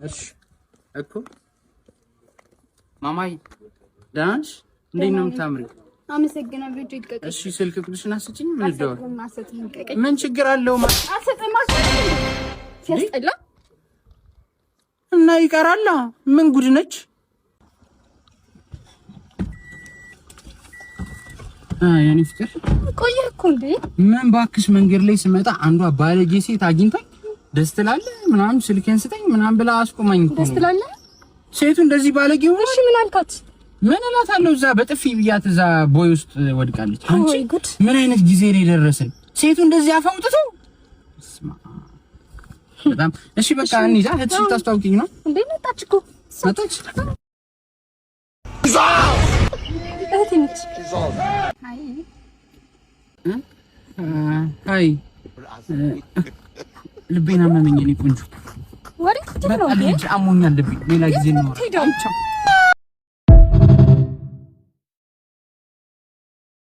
እሺ እኮ ማማይ ደህና ነሽ? እንዴት ነው የምታምሪው? አመሰግናለሁ። እጅ ይልቀቀኝ። እሺ ስልክ ቁጥርሽን አስጭኝ። ምን ይደዋል? አልሰጥም፣ ልቀቀኝ። ምን ችግር አለው? አልሰጥም፣ አልሰጥም። ሲያስጠላ። እና ይቀራላ። ምን ጉድ ነች? የኔ ፍቅር። ቆየህ እኮ እንዴ? ምን ባክሽ፣ መንገድ ላይ ስመጣ አንዷ ባለጌ ሴት አግኝታኝ ደስ ትላለህ ምናምን ስልኬን ስጠኝ ምናምን ብላ አስቆማኝ እኮ ደስ ነው። ትላለህ? ሴቱ እንደዚህ ባለጌ ሆነች። እሺ ምን አልካት? ምን እላታለሁ? እዛ በጥፊ ብያት እዛ ቦይ ውስጥ ወድቃለች። አንቺ ወይ ጉድ! ምን አይነት ጊዜ ላይ ደረስን? ሴቱ እንደዚህ አፋውጥቶ በጣም። እሺ በቃ እንሂድ። እህትሽን ታስተዋውቂኝ ነው? እንዴ መጣች እኮ። መጣች። እህቴ ነች። አይ። አይ ልቤን አመመኝ። እኔ ቆንጆ ወዴት ነው በቃ እንዴ? ልሂድ፣ አሞኛል ልቤ። ሌላ ጊዜ እናወራለን። ሄደው።